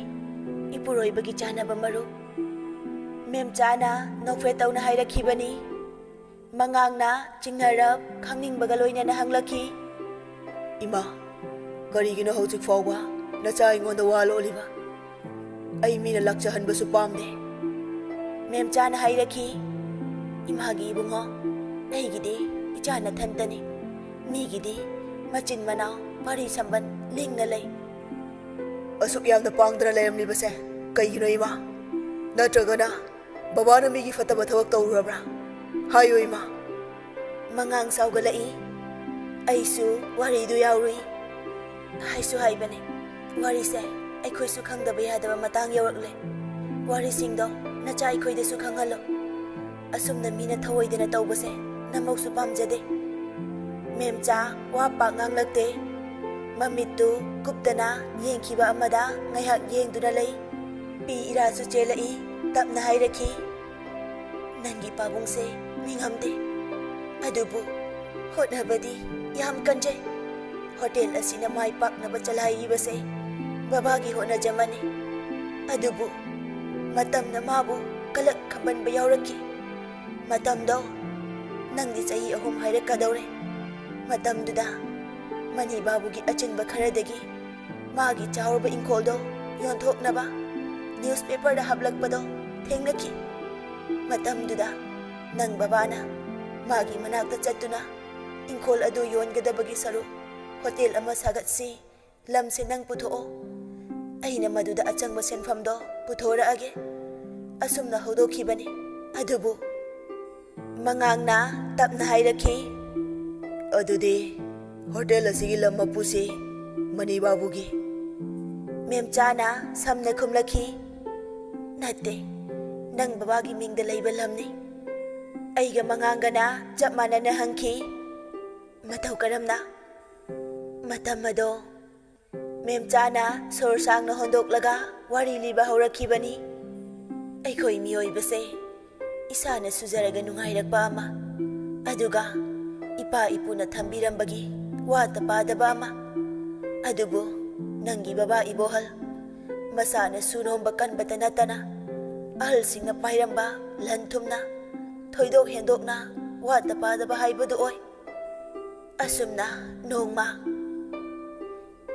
ꯏꯄꯨꯔꯣꯏꯕꯒꯤ ꯆꯥꯅꯕ ꯃꯔꯨꯞ꯫ ꯃꯦꯝꯆꯥꯅ ꯅꯣꯛꯐꯦꯠ ꯇꯧꯅ ꯍꯥꯏꯔꯛꯈꯤꯕꯅꯤ꯫ ꯃꯉꯥꯡꯅ ꯆꯤꯡꯅꯔꯞ ꯈꯪꯅꯤꯡꯕꯒ ꯂꯣꯏꯅꯅ ꯍꯪꯂꯛꯈꯤ, "ꯏꯃꯥ, ꯀꯔꯤꯒꯤꯅꯣ ꯍꯧꯖꯤꯛ ꯐꯥꯎꯕ ꯅꯆꯥ ꯑꯩꯉꯣꯟꯗ ꯋꯥ ꯂꯣꯠꯂꯤꯕ?" ꯑꯩ ꯃꯤꯅ ꯂꯥꯛꯆꯍꯟꯕꯁꯨ ꯄꯥꯝꯗꯦ꯫ ꯃꯦꯝꯆꯥꯅ ꯍꯥꯏꯔꯛꯈꯤ, "ꯏꯃꯥꯒꯤ ꯏꯕꯨꯡꯉꯣ, ꯑꯩꯒꯤꯗꯤ ꯏꯆꯥ ꯅꯊꯟꯇꯅꯤ꯫ ꯃꯤꯒꯤꯗꯤ ꯃꯆꯤꯟ ꯃꯅꯥꯎ, ꯄꯥꯔꯤ ꯁꯝꯕꯟ ꯂꯤꯡꯅ ꯂꯩ꯫ ꯑꯁꯨꯛ ꯌꯥꯝꯅ ꯄꯥꯡꯗꯅ ꯂꯩꯔꯝꯂꯤꯕꯁꯦ ꯀꯩꯒꯤꯅꯣ ꯏꯃꯥ? ꯅꯠꯇ꯭ꯔꯒꯅ ꯕꯕꯥꯅ ꯃꯤꯒꯤ ꯐꯠꯇꯕ ꯊꯕꯛ ꯇꯧꯔꯨꯔꯕ꯭ꯔꯥ? ꯍꯥꯏꯌꯨ ꯏꯃꯥ꯫" ꯃꯉꯥꯡ ꯆꯥꯎꯒꯠꯂꯛꯏ꯫ ꯑꯩꯁꯨ ꯋꯥꯔꯤꯗꯨ ꯌꯥꯎꯔꯨꯏ꯫ ꯍꯥꯏꯁꯨ ꯍꯥꯏꯕꯅꯦ, ꯋꯥꯔꯤꯁꯦ ꯑꯩꯈꯣꯏꯁꯨ ꯈꯪꯗꯕ ꯌꯥꯗꯕ ꯃꯇꯥꯡ ꯌꯧꯔꯛꯂꯦ꯫ ꯋꯥꯔꯤꯁꯤꯡꯗꯣ ꯅꯆꯥ ꯑꯩꯈꯣꯏꯗꯁꯨ ꯈꯪꯍꯜꯂꯣ꯫ ꯑꯁꯨꯝꯅ ꯃꯤꯅ ꯊꯧꯑꯣꯏꯗꯅ ꯇꯧꯕꯁꯦ ꯅꯃꯧꯁꯨ ꯄꯥꯝꯖꯗꯦ꯫ ꯃꯦꯝꯆꯥ ꯋꯥ ꯄꯥꯛ ꯉꯥꯡꯂꯛꯇꯦ꯫ ꯃꯃꯤꯠꯇꯨ ꯀꯨꯞꯇꯅ ꯌꯦꯡꯈꯤꯕ ꯑꯃꯗ ꯉꯥꯏꯍꯥꯛ ꯌꯦꯡꯗꯨꯅ ꯂꯩ꯫ ꯄꯤ ꯏꯔꯥꯁꯨ ꯆꯦꯜꯂꯛꯏ, ꯇꯞꯅ ꯍꯥꯏꯔꯛꯈꯤ, "ꯅꯪꯒꯤ ꯄꯥꯕꯨꯡꯁꯦ ꯃꯤꯉꯝꯗꯦ, ꯑꯗꯨꯕꯨ ꯍꯣꯠꯅꯕꯗꯤ ꯌꯥꯝ ꯀꯟꯖꯩ꯫ ꯍꯣꯇꯦꯜ ꯑꯁꯤꯅ ꯃꯥꯏ ꯄꯥꯛꯅꯕ ꯆꯂꯥꯏꯔꯤꯕꯁꯦ ꯕꯕꯥꯒꯤ ꯍꯣꯠꯅꯖꯃꯅꯤ꯫ ꯑꯗꯨꯕꯨ ꯃꯇꯝꯅ ꯃꯥꯕꯨ ꯀꯂꯛ ꯈꯝꯕꯟꯕ ꯌꯥꯎꯔꯛꯈꯤ꯫ ꯃꯇꯝꯗꯣ ꯅꯪꯗꯤ ꯆꯍꯤ ꯑꯍꯨꯝ ꯍꯥꯏꯔꯛꯀꯗꯧꯔꯦ꯫ ꯃꯇꯝꯗꯨꯗ ꯃꯅꯤ ꯕꯥꯕꯨꯒꯤ ꯑꯆꯤꯟꯕ ꯈꯔꯗꯒꯤ ꯃꯥꯒꯤ ꯆꯥꯎꯔꯕ ꯏꯪꯈꯣꯜꯗꯣ ꯌꯣꯟꯊꯣꯛꯅꯕ ꯅ꯭ꯌꯨꯁꯄꯦꯄꯔꯗ ꯍꯥꯞꯂꯛꯄꯗꯣ ꯊꯦꯡꯅꯈꯤ꯫ ꯃꯇꯝꯗꯨꯗ ꯅꯪ ꯕꯕꯥꯅ ꯃꯥꯒꯤ ꯃꯅꯥꯛꯇ ꯆꯠꯇꯨꯅ ꯏꯪꯈꯣꯜ ꯑꯗꯨ ꯌꯣꯟꯒꯗꯕꯒꯤ ꯁꯔꯨꯛ ꯍꯣꯇꯦꯜ ꯑꯃ ꯁꯥꯒꯠꯁꯤ, ꯂꯝꯁꯦ ꯅꯪ ꯄꯨꯊꯣꯛꯑꯣ, ꯑꯩꯅ ꯃꯗꯨꯗ ꯑꯆꯪꯕ ꯁꯦꯟꯐꯝꯗꯣ ꯄꯨꯊꯣꯔꯛꯑꯒꯦ" ꯑꯁꯨꯝꯅ ꯍꯧꯗꯣꯛꯈꯤꯕꯅꯤ꯫ ꯑꯗꯨꯕꯨ ꯃꯉꯥꯡꯅ ꯇꯞꯅ ꯍꯥꯏꯔꯛꯈꯤ, "ꯑꯗꯨꯗꯤ ꯍꯣꯇꯦꯜ ꯑꯁꯤꯒꯤ ꯂꯝ ꯃꯄꯨꯁꯤ ꯃꯅꯤ ꯕꯥꯕꯨꯒꯤ?" ꯃꯦꯝꯆꯥꯅ ꯁꯝꯅ ꯈꯨꯝꯂꯛꯈꯤ, "ꯅꯠꯇꯦ, ꯅꯪ ꯕꯕꯥꯒꯤ ꯃꯤꯡꯗ ꯂꯩꯕ ꯂꯝꯅꯤ꯫" ꯑꯩꯒ ꯃꯉꯥꯡꯒꯅ ꯆꯞ ꯃꯥꯟꯅꯅ ꯍꯪꯈꯤ, "ꯃꯇꯧ ꯀꯔꯝꯅ?" ꯃꯇꯝ ꯑꯗꯣ ꯃꯦꯝꯆꯥꯅ ꯁꯣꯔ ꯁꯥꯡꯅ ꯍꯣꯟꯗꯣꯛꯂꯒ ꯋꯥꯔꯤ ꯂꯤꯕ ꯍꯧꯔꯛꯈꯤꯕꯅꯤ꯫ ꯑꯩꯈꯣꯏ ꯃꯤꯑꯣꯏꯕꯁꯦ ꯏꯁꯥꯅ ꯁꯨꯖꯔꯒ ꯅꯨꯡꯉꯥꯏꯔꯛꯄ ꯑꯃ, ꯑꯗꯨꯒ ꯏꯄꯥ ꯏꯄꯨꯅ ꯊꯝꯕꯤꯔꯝꯕꯒꯤ ꯋꯥꯠꯇ ꯄꯥꯗꯕ ꯑꯃ꯫ ꯑꯗꯨꯕꯨ ꯅꯪꯒꯤ ꯕꯕꯥ ꯏꯕꯣꯍꯜ ꯃꯁꯥꯅ ꯁꯨ ꯅꯣꯝꯕ ꯀꯟꯕꯇ ꯅꯠꯇꯅ ꯑꯍꯜꯁꯤꯡꯅ ꯄꯥꯏꯔꯝꯕ ꯂꯟ ꯊꯨꯝꯅ ꯊꯣꯏꯗꯣꯛ ꯍꯦꯟꯗꯣꯛꯅ ꯋꯥꯠꯇ ꯄꯥꯗꯕ ꯍꯥꯏꯕꯗꯨ ꯑꯣꯏ꯫ ꯑꯁꯨꯝꯅ ꯅꯣꯡꯃ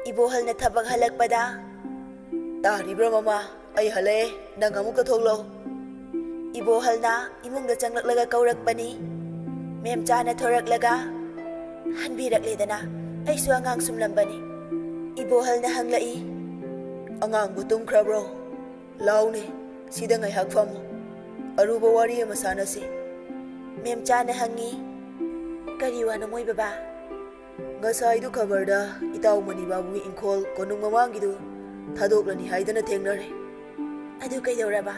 ꯏꯕꯣꯍꯜꯅ ꯊꯕꯛ ꯍꯜꯂꯛꯄꯗ, "ꯇꯥꯔꯤꯕ꯭ꯔꯥ ꯃꯃꯥ? ꯑꯩ ꯍꯜꯂꯛꯑꯦ, ꯅꯪ ꯑꯃꯨꯛꯇ ꯊꯣꯛꯂꯛꯑꯣ꯫ ꯏꯕꯣꯍꯜꯅ ꯏꯃꯨꯡꯗ ꯆꯪꯂꯛꯂꯒ ꯀꯧꯔꯛꯄꯅꯤ꯫ ꯃꯦꯝꯆꯥꯅ ꯊꯣꯔꯛꯂꯒ ꯍꯟꯕꯤꯔꯛꯂꯦꯗꯅ, ꯑꯩꯁꯨ ꯑꯉꯥꯡ ꯁꯨꯝꯂꯝꯕꯅꯤ꯫ ꯏꯕꯣꯍꯜꯅ ꯍꯪꯂꯛꯏ, "ꯑꯉꯥꯡꯕꯨ ꯇꯨꯝꯈ꯭ꯔꯕ꯭ꯔꯣ? ꯂꯥꯎꯅꯦ, ꯁꯤꯗ ꯉꯥꯏꯍꯥꯛ ꯐꯝꯃꯨ꯫ ꯑꯔꯨꯕ ꯋꯥꯔꯤ ꯑꯃ ꯁꯥꯟꯅꯁꯤ꯫" ꯃꯦꯝꯆꯥꯅ ꯍꯪꯉꯤ, "ꯀꯔꯤ ꯋꯥꯅꯣ ꯃꯣꯏ ꯕꯕꯥ?" "ꯉꯁꯥꯏꯗꯨ ꯈꯕꯔꯗ ꯏꯇꯥꯎ ꯃꯅꯤꯕꯥꯕꯨꯒꯤ ꯏꯪꯈꯣꯜ ꯀꯣꯅꯨꯡ ꯃꯃꯥꯡꯒꯤꯗꯨ ꯊꯥꯗꯣꯛꯂꯅꯤ ꯍꯥꯏꯗꯅ ꯊꯦꯡꯅꯔꯦ꯫" "ꯑꯗꯨ ꯀꯩꯗꯧꯔꯕ?"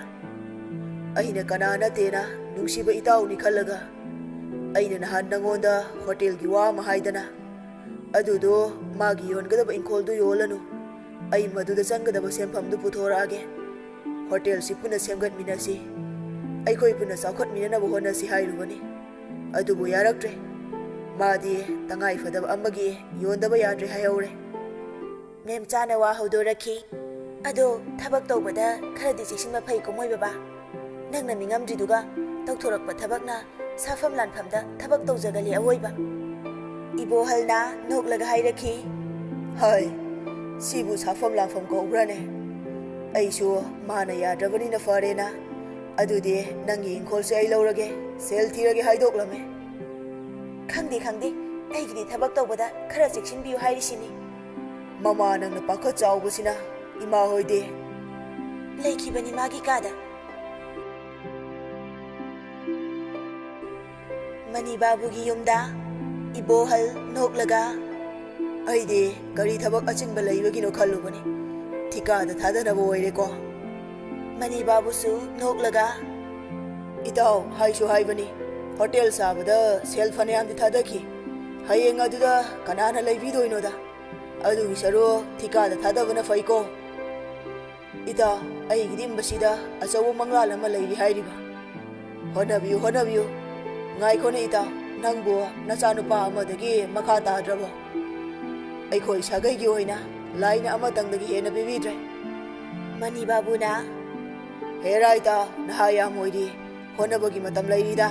"ꯑꯩꯅ ꯀꯅꯥ ꯅꯠꯇꯦꯅ ꯅꯨꯡꯁꯤꯕ ꯏꯇꯥꯎꯅꯤ ꯈꯜꯂꯒ ꯑꯩꯅ ꯅꯍꯥꯟ ꯅꯉꯣꯟꯗ ꯍꯣꯇꯦꯜꯒꯤ ꯋꯥ ꯑꯃ ꯍꯥꯏꯗꯅ, ꯑꯗꯨꯗꯣ ꯃꯥꯒꯤ ꯌꯣꯟꯒꯗꯕ ꯏꯪꯈꯣꯜꯗꯨ ꯌꯣꯜꯂꯅꯨ, ꯑꯩ ꯃꯗꯨꯗ ꯆꯪꯒꯗꯕ ꯁꯦꯟꯐꯝꯗꯨ ꯄꯨꯊꯣꯔꯛꯑꯒꯦ, ꯍꯣꯇꯦꯜꯁꯤ ꯄꯨꯟꯅ ꯁꯦꯝꯒꯠꯃꯤꯟꯅꯁꯤ, ꯑꯩꯈꯣꯏ ꯄꯨꯟꯅ ꯆꯥꯎꯈꯠꯃꯤꯟꯅꯅꯕ ꯍꯣꯠꯅꯁꯤ ꯍꯥꯏꯔꯨꯕꯅꯤ꯫ ꯑꯗꯨꯕꯨ ꯌꯥꯔꯛꯇ꯭ꯔꯦ꯫ ꯃꯥꯗꯤ ꯇꯉꯥꯏ ꯐꯗꯕ ꯑꯃꯒꯤ ꯌꯣꯟꯗꯕ ꯌꯥꯗ꯭ꯔꯦ ꯍꯥꯏꯍꯧꯔꯦ꯫" ꯃꯦꯝꯆꯥꯅ ꯋꯥ ꯍꯧꯗꯣꯔꯛꯈꯤ, "ꯑꯗꯣ ꯊꯕꯛ ꯇꯧꯕꯗ ꯈꯔꯗꯤ ꯆꯦꯛꯁꯤꯟꯕ ꯐꯩꯀꯣ ꯃꯣꯏ ꯕꯕꯥ꯫ ꯅꯪꯅ ꯅꯤꯡꯉꯝꯗ꯭ꯔꯤꯗꯨꯒ ꯇꯧꯊꯣꯔꯛꯄ ꯊꯕꯛꯅ ꯁꯥꯐꯝ ꯂꯥꯟꯐꯝꯗ ꯊꯕꯛ ꯇꯧꯖꯒꯜꯂꯤ ꯑꯋꯣꯏꯕ꯫" ꯏꯕꯣꯍꯜꯅ ꯅꯣꯛꯂꯒ ꯍꯥꯏꯔꯛꯈꯤ, "ꯍꯥꯏ, ꯁꯤꯕꯨ ꯁꯥꯐꯝ ꯂꯥꯟꯐꯝ ꯀꯧꯕ꯭ꯔꯥꯅꯦ? ꯑꯩꯁꯨ ꯃꯥꯅ ꯌꯥꯗ꯭ꯔꯕꯅꯤꯅ ꯐꯔꯦꯅ꯫ ꯑꯗꯨꯗꯤ ꯅꯪꯒꯤ ꯏꯪꯈꯣꯜꯁꯦ ꯑꯩ ꯂꯧꯔꯒꯦ, ꯁꯦꯜ ꯊꯤꯔꯒꯦ ꯍꯥꯏꯗꯣꯛꯂꯝꯃꯦ꯫" "ꯈꯪꯗꯦ, ꯈꯪꯗꯦ, ꯑꯩꯒꯤꯗꯤ ꯊꯕꯛ ꯇꯧꯕꯗ ꯈꯔ ꯆꯦꯛꯁꯤꯟꯕꯤꯌꯨ ꯍꯥꯏꯔꯤꯁꯤꯅꯤ꯫" "ꯃꯃꯥ ꯅꯪꯅ ꯄꯥꯈꯠ ꯆꯥꯎꯕꯁꯤꯅ ꯏꯃꯥ ꯍꯣꯏꯗꯤ?" "ꯂꯩꯈꯤꯕꯅꯤ ꯃꯥꯒꯤ ꯀꯥꯗ꯫" ꯃꯅꯤꯕꯥꯕꯨꯒꯤ ꯌꯨꯝꯗ ꯏꯕꯣꯍꯜ ꯅꯣꯛꯂꯒ, "ꯑꯩꯗꯤ ꯀꯔꯤ ꯊꯕꯛ ꯑꯆꯤꯟꯕ ꯂꯩꯕꯒꯤꯅꯣ ꯈꯜꯂꯨꯕꯅꯤ, ꯊꯤꯀꯥꯗ ꯊꯥꯗꯅꯕ ꯑꯣꯏꯔꯦꯀꯣ꯫" ꯃꯅꯤꯕꯥꯕꯨꯁꯨ ꯅꯣꯛꯂꯒ, "ꯏꯇꯥꯎ, ꯍꯥꯏꯁꯨ ꯍꯥꯏꯕꯅꯤ, ꯍꯣꯇꯦꯜ ꯁꯥꯕꯗ ꯁꯦꯜ ꯐꯅꯌꯥꯝꯗꯤ ꯊꯥꯗꯈꯤ꯫ ꯍꯌꯦꯡ ꯑꯗꯨꯗ ꯀꯅꯥꯅ ꯂꯩꯕꯤꯗꯣꯏꯅꯣꯗ? ꯑꯗꯨꯒꯤ ꯁꯔꯨꯛ ꯊꯤꯀꯥꯗ ꯊꯥꯗꯕꯅ ꯐꯩꯀꯣ꯫ ꯏꯇꯥꯎ, ꯑꯩꯒꯤꯗꯤ ꯃꯁꯤꯗ ꯑꯆꯧꯕ ꯃꯪꯂꯥꯟ ꯑꯃ ꯂꯩꯔꯤ ꯍꯥꯏꯔꯤꯕ꯫" "ꯍꯣꯠꯅꯕꯤꯌꯨ, ꯍꯣꯠꯅꯕꯤꯌꯨ꯫ ꯉꯥꯏꯈꯣꯅꯦ ꯏꯇꯥꯎ, ꯅꯪꯕꯨ ꯅꯆꯥꯅꯨꯄꯥ ꯑꯃꯗꯒꯤ ꯃꯈꯥ ꯇꯥꯗ꯭ꯔꯕꯣ? ꯑꯩꯈꯣꯏ ꯁꯥꯒꯩꯒꯤ ꯑꯣꯏꯅ ꯂꯥꯏꯅ ꯑꯃꯇꯪꯗꯒꯤ ꯍꯦꯟꯅ ꯄꯤꯕꯤꯗ꯭ꯔꯦ꯫" ꯃꯅꯤꯕꯥꯕꯨꯅ, "ꯍꯦꯔꯥ ꯏꯇꯥꯎ, ꯅꯍꯥ ꯌꯥꯝ ꯑꯣꯏꯔꯤ, ꯍꯣꯠꯅꯕꯒꯤ ꯃꯇꯝ ꯂꯩꯔꯤꯗ꯫"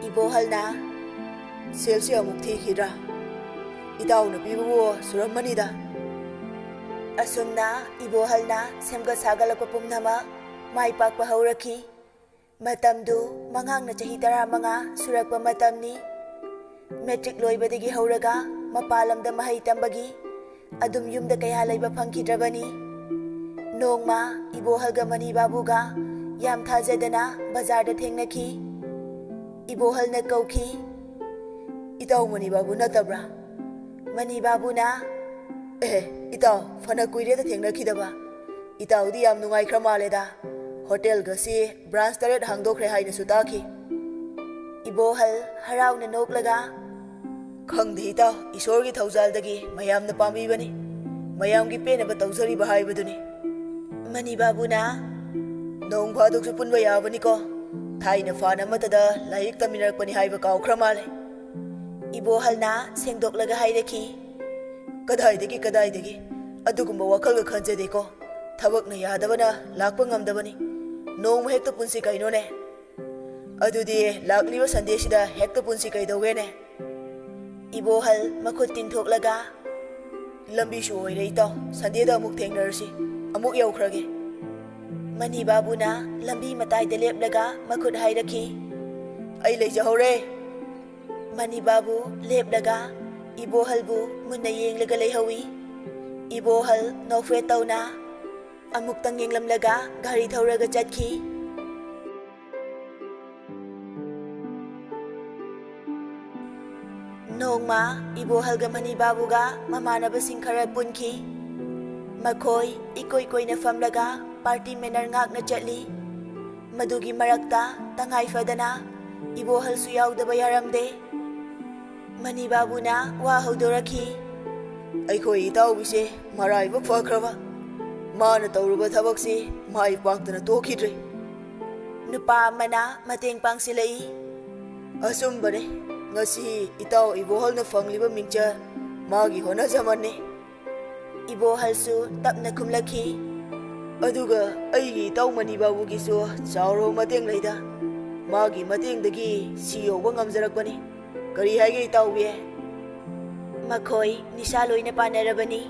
ꯏꯕꯣꯍꯜꯅ, "ꯁꯦꯜꯁꯤ ꯑꯃꯨꯛ ꯊꯤꯈꯤꯗ꯭ꯔꯥ? ꯏꯇꯥꯎꯅ ꯄꯤꯕꯕꯨ ꯁꯨꯔꯝꯃꯅꯤꯗ꯫" ꯑꯁꯨꯝꯅ ꯏꯕꯣꯍꯜꯅ ꯁꯦꯝꯒꯠ ꯁꯥꯒꯠꯂꯛꯄ ꯄꯨꯝꯅꯃꯛ ꯃꯥꯏ ꯄꯥꯛꯄ ꯍꯧꯔꯛꯈꯤ꯫ ꯃꯇꯝꯗꯨ ꯃꯉꯥꯡꯅ ꯆꯍꯤ ꯇꯔꯥꯃꯉꯥ ꯁꯨꯔꯛꯄ ꯃꯇꯝꯅꯤ꯫ ꯃꯦꯇ꯭ꯔꯤꯛ ꯂꯣꯏꯕꯗꯒꯤ ꯍꯧꯔꯒ ꯃꯄꯥꯟ ꯂꯝꯗ ꯃꯍꯩ ꯇꯝꯕꯒꯤ ꯑꯗꯨꯝ ꯌꯨꯝꯗ ꯀꯌꯥ ꯂꯩꯕ ꯐꯪꯈꯤꯗ꯭ꯔꯕꯅꯤ꯫ ꯅꯣꯡꯃ ꯏꯕꯣꯍꯜꯒ ꯃꯅꯤ ꯕꯥꯕꯨꯒ ꯌꯥꯝ ꯊꯥꯖꯗꯅ ꯕꯖꯥꯔꯗ ꯊꯦꯡꯅꯈꯤ꯫ ꯏꯕꯣꯍꯜꯅ ꯀꯧꯈꯤ, "ꯏꯇꯥꯎ ꯃꯅꯤ ꯕꯥꯕꯨ ꯅꯠꯇꯕ꯭ꯔꯥ?" ꯃꯅꯤ ꯕꯥꯕꯨꯅ, "ꯑꯦ, ꯏꯇꯥꯎ, ꯐꯅ ꯀꯨꯏꯔꯦꯗ ꯊꯦꯡꯅꯈꯤꯗꯕ꯫ ꯏꯇꯥꯎꯗꯤ ꯌꯥꯝ ꯅꯨꯡꯉꯥꯏꯈ꯭ꯔ ꯃꯥꯜꯂꯦꯗ꯫ ꯍꯣꯇꯦꯜꯒꯁꯤ ꯕ꯭ꯔꯥꯟꯁ ꯇꯔꯦꯠ ꯍꯥꯡꯗꯣꯛꯈ꯭ꯔꯦ ꯍꯥꯏꯅꯁꯨ ꯇꯥꯈꯤ꯫" ꯏꯕꯣꯍꯜ ꯍꯔꯥꯎꯅ ꯅꯣꯛꯂꯒ, "ꯈꯪꯗꯦ ꯏꯇꯥꯎ, ꯏꯁꯣꯔꯒꯤ ꯊꯧꯖꯥꯜꯗꯒꯤ ꯃꯌꯥꯝꯅ ꯄꯥꯝꯕꯤꯕꯅꯤ꯫ ꯃꯌꯥꯝꯒꯤ ꯄꯦꯟꯅꯕ ꯇꯧꯖꯔꯤꯕ ꯍꯥꯏꯕꯗꯨꯅꯤ꯫" ꯃꯅꯤ ꯕꯥꯕꯨꯅ, "ꯅꯣꯡ ꯐꯥꯗꯣꯛꯁꯨ ꯄꯨꯟꯕ ꯌꯥꯕꯅꯤꯀꯣ꯫ ꯊꯥꯏꯅ ꯐꯥꯟ ꯑꯃꯠꯇꯗ ꯂꯥꯏꯔꯤꯛ ꯇꯝꯃꯤꯟꯅꯔꯛꯄꯅꯤ ꯍꯥꯏꯕ ꯀꯥꯎꯈ꯭ꯔ ꯃꯥꯜꯂꯦ꯫" ꯏꯕꯣꯍꯜꯅ ꯁꯦꯡꯗꯣꯛꯂꯒ ꯍꯥꯏꯔꯛꯈꯤ, "ꯀꯗꯥꯏꯗꯒꯤ, ꯀꯗꯥꯏꯗꯒꯤ? ꯑꯗꯨꯒꯨꯝꯕ ꯋꯥꯈꯜꯒ ꯈꯟꯖꯗꯦꯀꯣ꯫ ꯊꯕꯛꯅ ꯌꯥꯗꯕꯅ ꯂꯥꯛꯄ ꯉꯝꯗꯕꯅꯤ꯫ ꯅꯣꯡꯃ ꯍꯦꯛꯇ ꯄꯨꯟꯁꯤ ꯀꯩꯅꯣꯅꯦ?" "ꯑꯗꯨꯗꯤ ꯂꯥꯛꯂꯤꯕ ꯁꯟꯗꯦꯁꯤꯗ ꯍꯦꯛꯇ ꯄꯨꯟꯁꯤ ꯀꯩꯗꯧꯒꯦꯅꯦ?" ꯏꯕꯣꯍꯜ ꯃꯈꯨꯠ ꯇꯤꯡꯊꯣꯛꯂꯒ, "ꯂꯝꯕꯤꯁꯨ ꯑꯣꯏꯔꯦ ꯏꯇꯥꯎ, ꯁꯟꯗꯦꯗ ꯑꯃꯨꯛ ꯊꯦꯡꯅꯔꯁꯤ꯫ ꯑꯃꯨꯛ ꯌꯧꯈ꯭ꯔꯒꯦ꯫" ꯃꯅꯤ ꯕꯥꯕꯨꯅ ꯂꯝꯕꯤ ꯃꯇꯥꯏꯗ ꯂꯦꯞꯂꯒ ꯃꯈꯨꯠ ꯍꯥꯏꯔꯛꯈꯤ, "ꯑꯩ ꯂꯩꯖꯍꯧꯔꯦ꯫" ꯃꯅꯤ ꯕꯥꯕꯨ ꯂꯦꯞꯂꯒ ꯏꯕꯣꯍꯜꯕꯨ ꯃꯨꯟꯅ ꯌꯦꯡꯂꯒ ꯂꯩꯍꯧꯏ꯫ ꯏꯕꯣꯍꯜ ꯅꯣꯛꯐꯦꯠ ꯇꯧꯅ ꯑꯃꯨꯛꯇꯪ ꯌꯦꯡꯂꯝꯂꯒ ꯒꯥꯔꯤ ꯊꯧꯔꯒ ꯆꯠꯈꯤ꯫ ꯅꯣꯡꯃ ꯏꯕꯣꯍꯜꯒ ꯃꯅꯤ ꯕꯥꯕꯨꯒ ꯃꯃꯥꯟꯅꯕꯁꯤꯡ ꯈꯔ ꯄꯨꯟꯈꯤ꯫ ꯃꯈꯣꯏ ꯏꯀꯣꯏ ꯀꯣꯏꯅ ꯐꯝꯂꯒ ꯄꯥꯔꯇꯤ ꯃꯦꯅꯔ ꯉꯥꯛꯅ ꯆꯠꯂꯤ꯫ ꯃꯗꯨꯒꯤ ꯃꯔꯛꯇ ꯇꯉꯥꯏ ꯐꯗꯅ ꯏꯕꯣꯍꯜꯁꯨ ꯌꯥꯎꯗꯕ ꯌꯥꯔꯝꯗꯦ꯫ ꯃꯅꯤ ꯕꯥꯕꯨꯅ ꯋꯥ ꯍꯧꯗꯣꯔꯛꯈꯤ꯫ "ꯑꯩꯈꯣꯏ ꯏꯇꯥꯎꯕꯤꯁꯦ ꯃꯔꯥꯏꯕꯛ ꯐꯈ꯭ꯔꯕ꯫ ꯃꯥꯅ ꯇꯧꯔꯨꯕ ꯊꯕꯛꯁꯤ ꯃꯥꯏ ꯄꯥꯛꯇꯅ ꯇꯣꯛꯈꯤꯗ꯭ꯔꯦ꯫" ꯅꯨꯄꯥ ꯑꯃꯅ ꯃꯇꯦꯡ ꯄꯥꯡꯁꯤꯜꯂꯛꯏ꯫ "ꯑꯆꯨꯝꯕꯅꯦ, ꯉꯁꯤ ꯏꯇꯥꯎ ꯏꯕꯣꯍꯜꯅ ꯐꯪꯂꯤꯕ ꯃꯤꯡꯆꯠ ꯃꯥꯒꯤ ꯍꯣꯠꯅꯖꯃꯟꯅꯤ꯫" ꯏꯕꯣꯍꯜꯁꯨ ꯇꯞꯅ ꯈꯨꯝꯂꯛꯈꯤ꯫ "ꯑꯗꯨꯒ ꯑꯩꯒꯤ ꯏꯇꯥꯎ ꯃꯅꯤ ꯕꯥꯕꯨꯒꯤꯁꯨ ꯆꯥꯎꯔꯕ ꯃꯇꯦꯡ ꯂꯩꯗ꯫ ꯃꯥꯒꯤ ꯃꯇꯦꯡꯗꯒꯤ ꯁꯤ ꯌꯧꯕ ꯉꯝꯖꯔꯛꯄꯅꯤ꯫ ꯀꯔꯤ ꯍꯥꯏꯒꯦ ꯏꯇꯥꯎꯕꯤ?" ꯃꯈꯣꯏ ꯅꯤꯁꯥ ꯂꯣꯏꯅ ꯄꯥꯟꯅꯔꯕꯅꯤ꯫